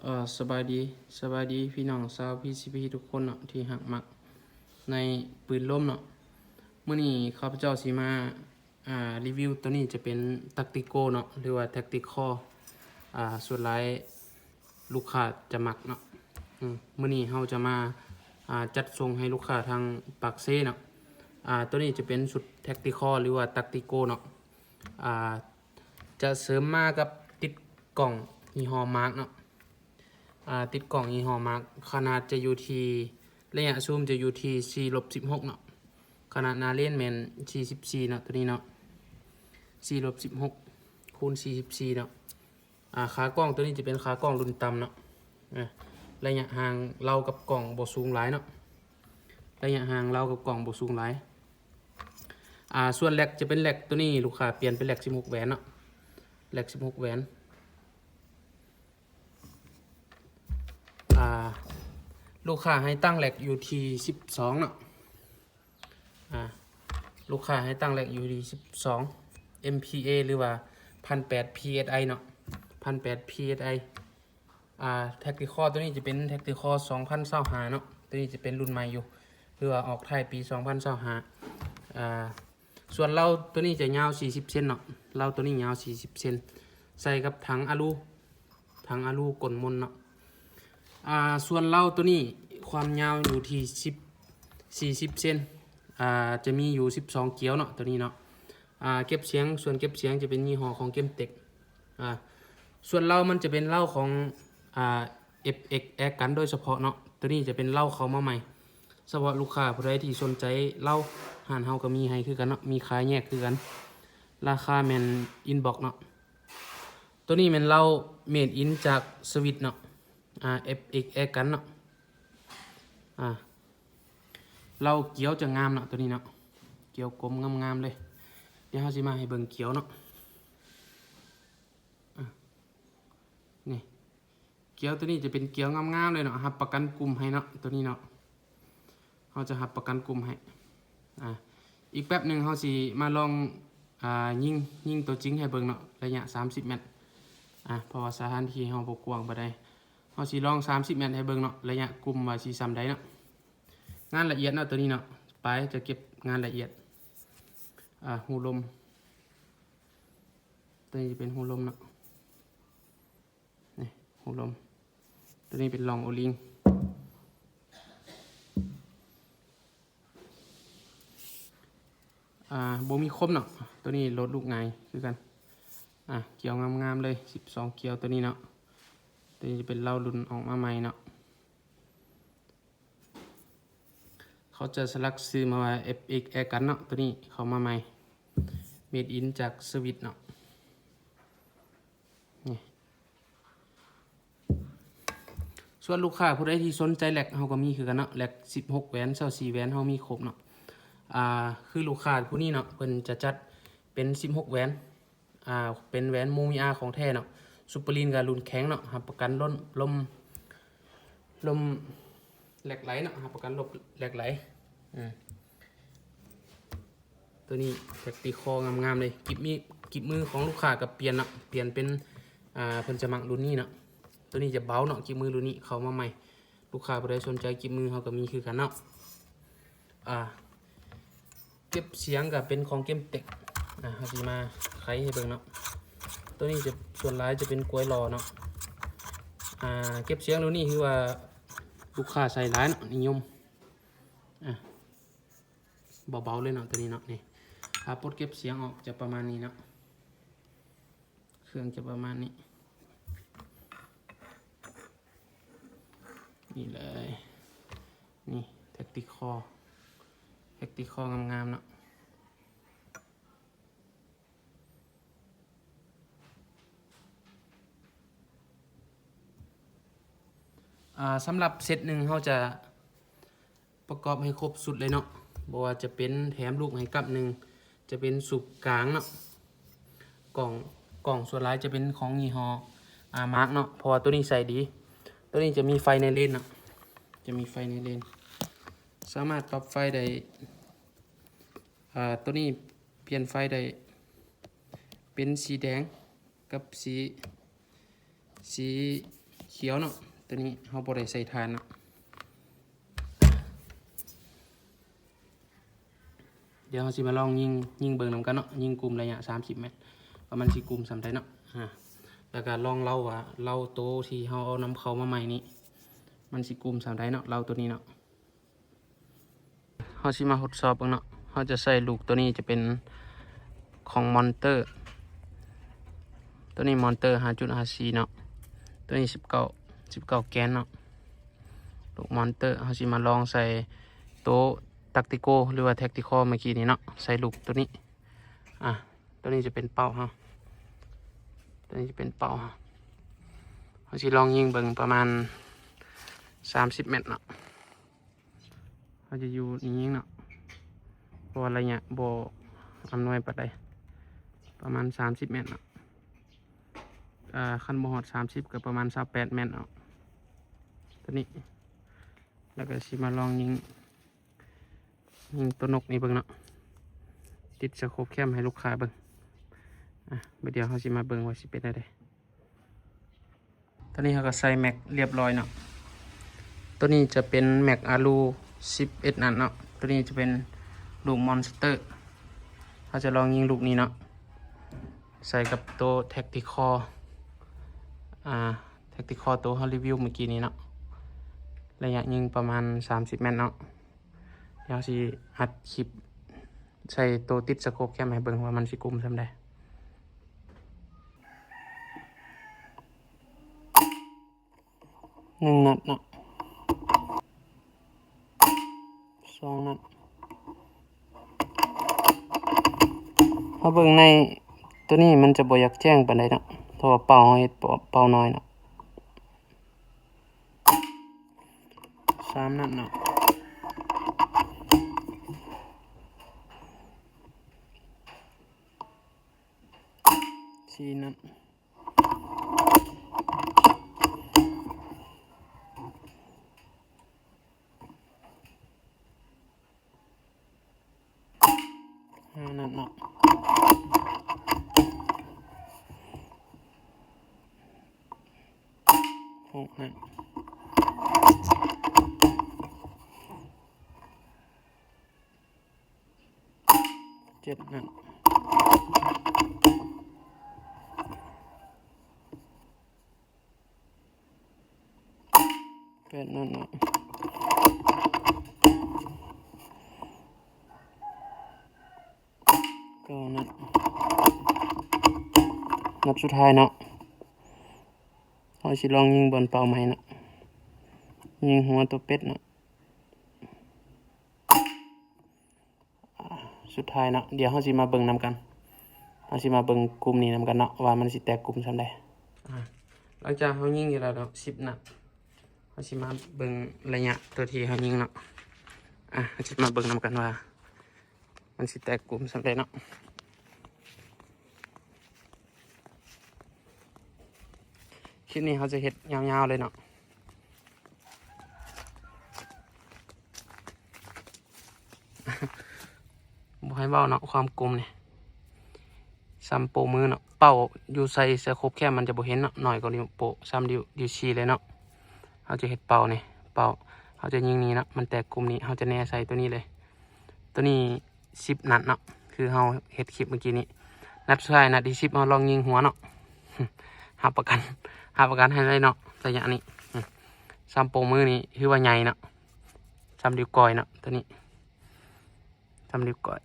ເອີ ສະບາຍດີ ສະບາຍດີພີ່ນ້ອງຊາວ ພີຊີພີ ທຸກຄົນເນາະ ທີ່ຮັກມັກໃນປືນລົມເນາະ. ມື້ນີ້ຂ້າພະເຈົ້າຊິມາ ອ່າ ຣີວິວ ໂຕນີ້ຈະເປັນ Tactical ເນາະ ຫຼືວ່າ Tactical ອ່າ ສ່ວນຫຼາຍລູກຄ້າຈະມັກເນາະ. ອືມ ມື້ນີ້ເຮົາຈະມາ ອ່າ ຈັດສົ່ງໃຫ້ລູກຄ້າທາງປາກເຊເນາະ. ອ່າ ໂຕນີ້ຈະເປັນຊຸດ Tactical ຫຼືວ່າ Tactical ເນາະ. ອ່າ ຈະເສີມມາກັບຕິດກ້ອງຍີ່ຫໍ້ Mark ເນາະ. ອ່າ ຕິດກ້ອງຍີ່ຫໍ້ Mark ຂະໜາດຈະຢູ່ທີ່ ໄລຍະຊູມຈະຢູ່ທີ່ສີ່ລົບສິບຫົກເນາະ. ຂະໜາດໜ້າເລນແມ່ນສີ່ສິບສີ່ເນາະ ໂຕນີ້ເນາະ ສີ່ລົບສິບຫົກ ຄູນສີ່ສິບສີ່ເນາະ. ອ່າ ຂາກ້ອງໂຕນີ້ຈະເປັນຂາກ້ອງລຸ້ນຕ່ຳເນາະ. ອ່າ ໄລຍະຫ່າງລາວກັບກ້ອງບໍ່ສູງຫຼາຍເນາະ ໄລຍະຫ່າງລາວກັບກ້ອງບໍ່ສູງຫຼາຍ. ອ່າ ສ່ວນແລັກຈະເປັນແລັກໂຕນີ້ ລູກຄ້າປ່ຽນເປັນແລັກສິບຫົກແຫວນເນາະ ແລັກສິບຫົກແຫວນ. ອ່າ ລູກຄ້າໃຫ້ຕັ້ງແລັກຢູ່ທີ່ສິບສອງເນາະ. ອ່າ ລູກຄ້າໃຫ້ຕັ້ງແລັກຢູ່ທີ່ສິບສອງ ເອັມພີເອ ຫຼືວ່າພັນແປດ ພີເອສໄອ ເນາະ ພັນແປດ ພີເອສໄອ. ອ່າ Tactical ໂຕນີ້ຈະເປັນ Tactical ສອງພັນຊາວຫ້າເນາະ ໂຕນີ້ຈະເປັນລຸ້ນໃໝ່ຢູ່ ຫຼືວ່າອອກທ້າຍປີສອງພັນຊາວຫ້າ. ອ່າ ສ່ວນເລົາໂຕນີ້ຈະຍາວສີ່ສິບເຊັນເນາະ ເລົາໂຕນີ້ຍາວສີ່ສິບເຊັນ ໃສ່ກັບຖັງອາລູ ຖັງອາລູກົ້ນມົນເນາະ. ອ່າ ສ່ວນເລົາໂຕນີ້ຄວາມຍາວຢູ່ທີ່ສິບ ສີ່ສິບເຊັນ ອ່າ ຈະມີຢູ່ສິບສອງກຽວເນາະ ໂຕນີ້ເນາະ. ອ່າ ເກັບສຽງ ສ່ວນເກັບສຽງຈະເປັນຍີ່ຫໍ້ຂອງ Gemtech. ອ່າ ສ່ວນເລົາມັນຈະເປັນເລົາຂອງ ອ່າ ເອັຟເອັກ Airgun ໂດຍສະເພາະເນາະ ໂຕນີ້ຈະເປັນເລົາເຂົ້າມາໃໝ່ ສະເພາະລູກຄ້າຜູ້ໃດທີ່ສົນໃຈເລົາ ຮ້ານເຮົາກໍມີໃຫ້ຄືກັນເນາະ ມີຂາຍແຍກຄືກັນ. ລາຄາແມ່ນ inbox ເນາະ. ໂຕນີ້ແມ່ນເລົາ made in ຈາກສະວິດເນາະ ອ່າ ເອັຟເອັກ Airgun ເນາະ. ອ່າ ເລົາກຽວຈະງາມເນາະ ໂຕນີ້ເນາະ ກຽວກົມງາມໆເລີຍ. ດຽວເຮົາຊິມາໃຫ້ເບິ່ງກຽວເນາະ. ອ່າ ນີ້ ກຽວໂຕນີ້ຈະເປັນກຽວງາມໆເລີຍເນາະ ຮັບປະກັນກຸ່ມໃຫ້ເນາະ ໂຕນີ້ເນາະ ເຮົາຈະຮັບປະກັນກຸ່ມໃຫ້. ອ່າ ອີກແປັບໜຶ່ງເຮົາຊິມາລອງ ອ່າ ຍິງ ຍິງຕົວຈິງໃຫ້ເບິ່ງເນາະ ໄລຍະສາມສິບແມັດ. ອ່າ ເພາະວ່າສະຖານທີ່ເຮົາບໍ່ກວ້າງປານໃດ ເຮົາຊິລອງສາມສິບແມັດໃຫ້ເບິ່ງເນາະ ໄລຍະກຸ່ມວ່າຊິສ່ຳໃດເນາະ. ງານລະອຽດເນາະ ໂຕນີ້ເນາະ ປາຍຈະເກັບງານລະອຽດ. ອ່າ ຮູລົມ ໂຕນີ້ຈະເປັນຮູລົມເນາະ. ນີ້ ຮູລົມ ໂຕນີ້ເປັນລ່ອງໂອລິງ ອ່າ ບໍ່ມີຄົມເນາະ ໂຕນີ້ໂຫຼດລູກງ່າຍຄືກັນ. ອ່າ ກຽວງາມໆເລີຍ ສິບສອງກຽວໂຕນີ້ເນາະ. ໂຕນີ້ຈະເປັນເລົາລຸ້ນອອກມາໃໝ່ເນາະ. ເຂົາຈະສະຫຼັກຊື່ມາວ່າ ເອັຟເອັກ Airgun ເນາະ ໂຕນີ້ເຂົ້າມາໃໝ່ made in ຈາກສະວິດເນາະ. ນີ້ ສ່ວນລູກຄ້າຜູ້ໃດທີ່ສົນໃຈແລັກ ເຮົາກໍມີຄືກັນເນາະ ແລັກສິບຫົກແຫວນ ຊາວສີ່ແຫວນ ເຮົາມີຄົບເນາະ. ອ່າ ຄືລູກຄ້າຜູ້ນີ້ເນາະ ເພິ່ນຈະຈັດເປັນສິບຫົກແຫວນ ອ່າ ເປັນແຫວນໂມມີອາຂອງແທ້ເນາະ. ຊຸບເປີລີນກໍລຸ້ນແຂງເນາະ ຮັບປະກັນລົມ ລົມ ລົມແຫຼກໄຫຼເນາະ ຮັບປະກັນລົມແຫຼກໄຫຼ. ອືມ ໂຕນີ້ແທັກຕິຄໍງາມໆເລີຍ ກິບມີ ກິບມືຂອງລູກຄ້າກໍປ່ຽນເນາະ ປ່ຽນເປັນ ອ່າ ເພິ່ນຈະມັກລຸ້ນນີ້ເນາະ. ໂຕນີ້ຈະເບົາເນາະ ກິບມືລຸ້ນນີ້ເຂົ້າມາໃໝ່. ລູກຄ້າຜູ້ໃດສົນໃຈກິບມືເຮົາກໍມີຄືກັນເນາະ. ອ່າ ເກັບສຽງກໍເປັນຂອງ Gemtech. ອ່າ ເຮົາຊິມາໄຂໃຫ້ເບິ່ງເນາະ. ໂຕນີ້ຈະ ສ່ວນຫຼາຍຈະເປັນກວຍຫຼໍ່ເນາະ. ອ່າ ເກັບສຽງໂຕນີ້ຄືວ່າລູກຄ້າໃຊ້ຫຼາຍເນາະ ນິຍົມ. ອ່າ ເບົາໆເລີຍເນາະ ໂຕນີ້ເນາະ. ນີ້ ຖ້າປົດເກັບສຽງອອກຈະປະມານນີ້ເນາະ. ເຄື່ອງຈະປະມານນີ້ ນີ້ເລີຍ ນີ້ Tactical Tactical ງາມໆເນາະ. ອ່າ ສຳລັບເຊັດໜຶ່ງເຮົາຈະ ປະກອບໃຫ້ຄົບຊຸດເລີຍເນາະ. ບໍ່ວ່າຈະເປັນແຖມລູກໃຫ້ກັບໜຶ່ງ ຈະເປັນສູບກາງເນາະ. ກ້ອງ ກ້ອງສ່ວນຫຼາຍຈະເປັນຂອງຍີ່ຫໍ້ ອ່າ Mark ເນາະ ເພາະວ່າໂຕນີ້ໃຊ້ດີ. ໂຕນີ້ຈະມີໄຟໃນເລນເນາະ ຈະມີໄຟໃນເລນ ສາມາດປັບໄຟໄດ້. ອ່າ ໂຕນີ້ປ່ຽນໄຟໄດ້ເປັນສີແດງ ກັບສີ ສີ ຂຽວເນາະ ຕົວນີ້ເຮົາບໍ່ໄດ້ໃສ່ຖ່ານເນາະ. ດຽວເຮົາຊິມາລອງຍິງ ຍິງເບິ່ງນຳກັນເນາະ ຍິງກຸ່ມໄລຍະສາມສິບແມັດ ວ່າມັນຊິກຸ່ມສ່ຳໃດເນາະ. ອາ ແລ້ວກະລອງເລົາວ່າ ເລົາໂຕທີ່ເຮົາເອົານຳເຂົ້າມາໃໝ່ນີ້ ມັນຊິກຸ່ມສ່ຳໃດເນາະ ເລົາໂຕນີ້ເນາະ. ເຮົາຊິມາທົດສອບເບິ່ງເນາະ ເຮົາຈະໃສ່ລູກໂຕນີ້ຈະເປັນຂອງມອນເຕີ ໂຕນີ້ມອນເຕີຫ້າຈຸດຫ້າສີ່ເນາະ ໂຕນີ້ສິບເກົ້າ ສິບເກົ້າແກນເນາະ ລູກມອນເຕີ. ເຮົາຊິມາລອງໃສ່ໂຕຕັກຕິໂກ ຫຼືວ່າແທັກຕິຄໍເມື່ອກີ້ນີ້ເນາະ ໃສ່ລູກໂຕນີ້. ອາ ໂຕນີ້ຈະເປັນເປົ້າເຮົາ ໂຕນີ້ຈະເປັນເປົ້າເຮົາ ເຮົາຊິລອງຍິງເບິ່ງປະມານສາມສິບແມັດເນາະ. ເຮົາຈະຢູ່ນີ້ຍິງເນາະ ເພາະວ່າໄລຍະບໍ່ອຳນວຍປານໃດ ປະມານສາມສິບແມັດເນາະ. ເອີ ຄັນບໍ່ຮອດສາມສິບກໍປະມານຊາວແປດແມັດເນາະ ໂຕນີ້. ແລ້ວກໍຊິມາລອງຍິງ ຍິງໂຕນົກນີ້ເບິ່ງເນາະ ຕິດສະໂຄບແຄມໃຫ້ລູກຄ້າເບິ່ງ. ອາ ບາດດຽວເຮົາຊິມາເບິ່ງວ່າຊິເປັນແນວໃດ. ຕອນນີ້ເຮົາກໍໃສ່ແມັກລຽບຮ້ອຍເນາະ ໂຕນີ້ຈະເປັນແມັກອາລູສິບເອັດນັດເນາະ ໂຕນີ້ຈະເປັນລູກມອນສະເຕີ. ເຮົາຈະລອງຍິງລູກນີ້ເນາະ ໃສ່ກັບໂຕແທັກຕິຄໍ ອາ ແທັກຕິຄໍໂຕເຮົາຣີວິວເມື່ອກີ້ນີ້ເນາະ ໄລຍະຍິງປະມານສາມສິບແມັດເນາະ. ດຽວຊິອັດຄລິບໃສ່ໂຕຕິດສະໂຄບແຄມໃຫ້ເບິ່ງວ່າມັນຊິກົມສ່ຳໃດ. ໜຶ່ງນັດເນາະ ສອງນັດ. ເຮົາເບິ່ງໃນໂຕນີ້ມັນຈະບໍ່ຢາກແຈ້ງປານໃດເນາະ ເພາະວ່າເປົ້າເຮົາເຮັດເປົ້ານ້ອຍເນາະ. ສາມນັດເນາະ ສີ່ນັດ ຫ້ານັດເນາະ ຫົກນັດ ເຈັດນັດ ແປດນັດເນາະ ເກົ້ານັດ. ນັດສຸດທ້າຍເນາະ ເຮົາຊິລອງຍິງບ່ອນເປົ້າໃໝ່ເນາະ ຍິງຫົວຕົວເປັດເນາະ. ອາ ສຸດທ້າຍເນາະ ດຽວເຮົາຊິມາເບິ່ງນຳກັນ ເຮົາຊິມາເບິ່ງກຸ່ມນີ້ນຳກັນເນາະ ວ່າມັນຊິແຕກກຸ່ມສ່ຳໃດ. ອາ ຫຼັງຈາກເຮົາຍິງຢູ່ແລ້ວເນາະ ສິບນັດ ເຮົາຊິມາເບິ່ງໄລຍະຕົວທີ່ເຮົາຍິງເນາະ. ອາ ເຮົາຊິມາເບິ່ງນຳກັນວ່າມັນຊິແຕກກຸ່ມສ່ຳໃດເນາະ. ຄລິບນີ້ເຮົາຈະເຮັດຍາວໆເລີຍເນາະ. ບໍ່ໃຫ້ເວົ້າເນາະ ຄວາມກົມນີ້ ສ່ຳໂປ້ມືເນາະ. ເປົ້າຢູ່ໃສ່ສະໂຄບແຄມມັນຈະບໍ່ເຫັນເນາະ ນ້ອຍກວ່ານິ້ວໂປ້ ສ່ຳນິ້ວ ນິ້ວຊີ້ເລີຍເນາະ. ເຮົາຈະເຮັດເປົ້ານີ້ ເປົ້າ ເຮົາຈະຍິງນີ້ເນາະ ມັນແຕກກຸ່ມນີ້ ເຮົາຈະແນໃສ່ຕົວນີ້ເລີຍ. ຕົວນີ້ສິບນັດເນາະ ຄືເຮົາເຮັດຄລິບເມື່ອກີ້ນີ້. ນັດສຸດທ້າຍ ນັດທີສິບ ເຮົາລອງຍິງຫົວເນາະ. ຮັບປະກັນ ຮັບປະກັນໃຫ້ໄດ້ເນາະ ໄລຍະນີ້ ອືມ ສ່ຳໂປ້ມືນີ້ຖືວ່າໃຫຍ່ເນາະ ສ່ຳນິ້ວກ້ອຍເນາະ ຕົວນີ້ສ່ຳນິ້ວກ້ອຍ.